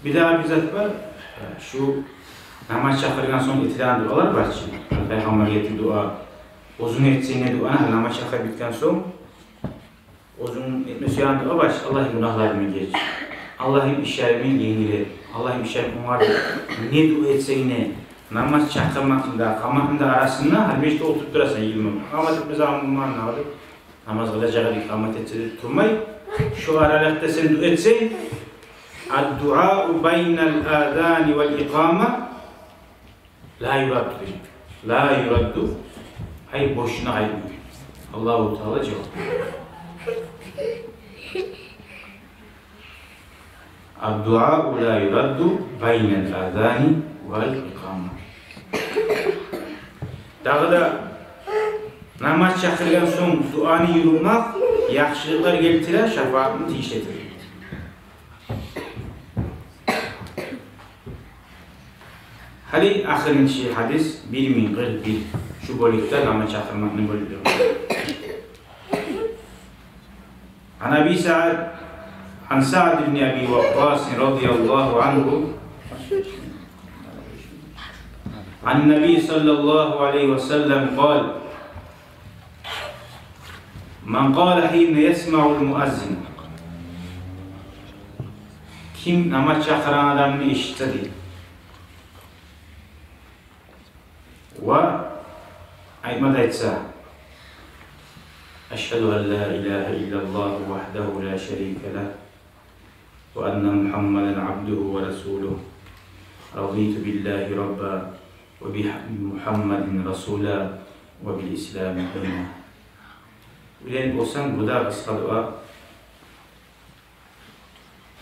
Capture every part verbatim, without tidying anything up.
Бир дагъы бир зат бар. Шу намаз чакъыргъан сонг этилеген дуалар бар чы. Пайхаммар этген дуа. Оьзюнг этсенг де дуаны, намаз чакъырып битген сонг, оьзюнг этме сюеген дуа бар чы: «Аллагьым, гюнагьларымны геч. Аллагьым, ишлеримни енгил эт. Аллагьым, ишлеримни онгарт». Не дуа этсенг де, намаз чакъырмакъны да, къаматны да арасында, гьали межитде олтуруп турасан, йыгъылма. Къамат этме заманы болмагъан, не къылайым? Намаз къылагъан, икъамат этсе деп турмай, шу аралыкъда сен дуа этсенг: «Ад-дуау байнал азани вал икъама ла юрадду», — дей. «Ла юрадду», ай, бошуна къайтмай. Аллагьу Таала жавап бере. «Ад-дуау ла юрадду байнал азани вал икъама». Дагъы да намаз чакъыргъан сонг дуаны юрютмек яхшылыкълар гелтире, шапаатны тийишлендире. Гьали ахырынчы гьадис, бир минг къыркъ бир, шу бёлюкде, намаз чакъырмакъны бёлюгю. عن أبي سعد، عن سعد بن أبي وقاص رضي الله عنه، عن النبي صلى الله عليه وسلم قال: من قال حين يسمع المؤذن. Ким намаз чакъыргъан адамны эшитсе, дей, ва айтма да айтса: أشهد أن لا إله إلا الله وحده لا شريك له وأن محمدا عبده ورسوله، رضيت بالله ربا وبمحمد رسولا وبالإسلام دينا. Билген болсанг, бу да къысгъа дуа.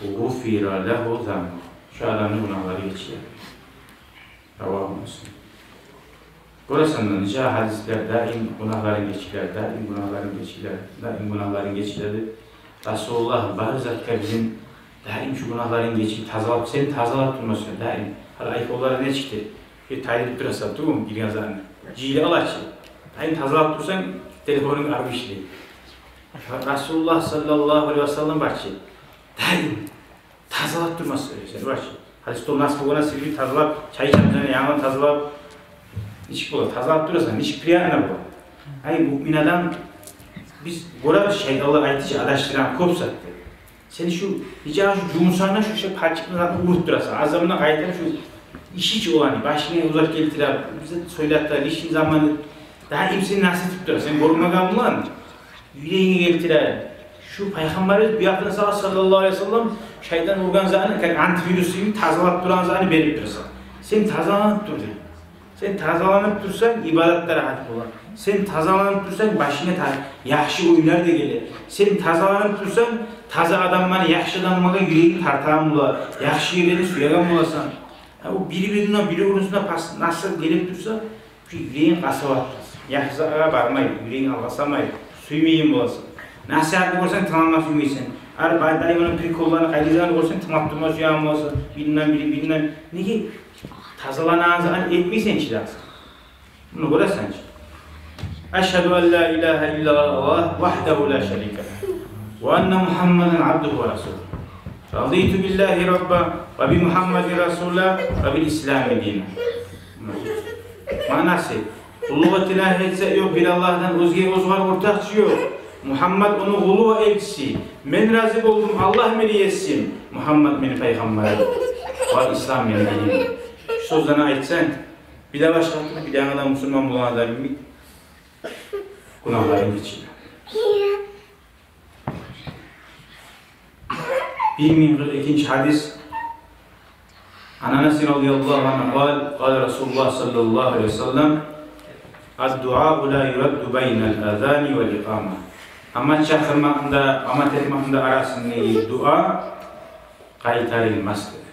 غفر له ذنبه. Шу адамны гюнагьлары гечиле. رواه مسلم. Гёресен, нече гьадислер, даим гюнагьларынг гечиле, даим гюнагьларынг гечиле, даим гюнагьларынг гечиле деп. Расулуллагь бар затгъа бизин даим шу гюнагьларынг гечип, тазалап, сен тазалап турмаса, даим. Гьали айфонлар не чыкъды? Бир тайдырып турасан, тюгюлмю, гирген затны. Жыйыла ала чы. Даим тазалап турсанг, телефонунг арив ишлей. Расулуллагь саллаллагьу алайгьи ва саллам бар чы, даим тазалап турмаса, сен бар чы. Гьали стол нас болгъанда, сен бир тазалап, чай ичемсен, янгыдан тазалап. Нечик бола? Тазалап турасан, нечик приятно бола. Ай, муъмин адам, биз гёребиз, шайтанлар айтды чы, адашдырагъан кёп зат деп. Сен шу, нече шу жумушунгда шу, шу пачыкъны затын уруп турасан. Аз заманда къайтарып шу иши чи оланы, башынга узат гелтирип, бизге сёйлеп де, лишний заманны даим сен нас этип тура, сен гёрмеген булан юрегинге гелтире. Шу Пайхаммарыбыз бу якъдан сагъа, саллаллагьу алайгьи ва саллам, шайтан ургъан затны, как антивирус йимик, тазалап турагъан затны берип турасан. Сен тазаланып тур, дей. Сен тазаланып турсанг, ибадат да рагьат бола. Сен тазаланып турсанг, башынга та-, яхшы ойлар да геле. Сен тазаланып турсанг, таза адамланы, яхшы адамлагъа юрегинг тартагъан бола, яхшы ерлени сюеген боласан. Гьа, о бири-биринден, бири-бирисине пас-, насип гелип турса, шу юрегинг къасават, яхшы затгъа бармай, юрегинг алгъасамай, сюймейген боласан. Насигьатны гёрсенг, тынглама сюймейсен. Гьар бай-, дайым ону приколларын, къайдагъыны гёрсенг, тынглап турма сюеген боласан. Биринден бири, биринден. Неге? Тазаланагъан затны этмейсен чи дагъы. Муну гёресен чи. أشهد أن لا إله إلا الله وحده لا شريك له وأن محمدا عبده ورسوله، رضيت بالله ربا وبمحمد رسولا وبالإسلام دينا. Маънасы: къуллукъ этилеген гьеч зат ёкъ бир Аллагьдан оьзге, огъар ортакъчы ёкъ. Мугьаммат ону къулу ва элчиси. Мен рази болдум, Аллагь мени есим, Мугьаммат мени пайхаммарым, ва ислам мени диним. Шу сёзлени айтсанг, бир де башгъа, бир де адам, мусулман болгъан адам йимик, гюнагьларынг гечиле. Бир минг къыркъ экинчи гьадис. عن أنس رضي الله عنه قال: قال رسول الله صلى الله عليه وسلم: الدعاء لا يرد بين الأذان والإقامة. Намаз чакъырмакъны да, къамат этмекни де арасындагъы дуа къайтарылмас, деди.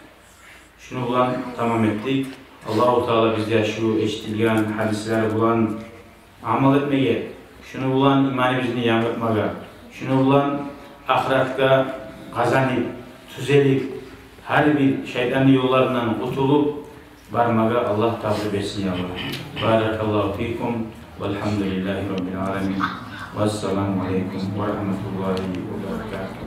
Шуну булан тамам этдик. Аллагьу Таала бизге шу эшитилген гьадислер булан амал этмеге, шуну булан иманыбызны янгыртмагъа, шуну булан ахыратгъа къазанып, тюзелип, гьар бир шайтанны ёлларындан къутулуп бармагъа Аллагь тавфикъ берсин, я Аллагь. بارك الله فيكم والحمد لله رب العالمين. والسلام عليكم ورحمة الله وبركاته.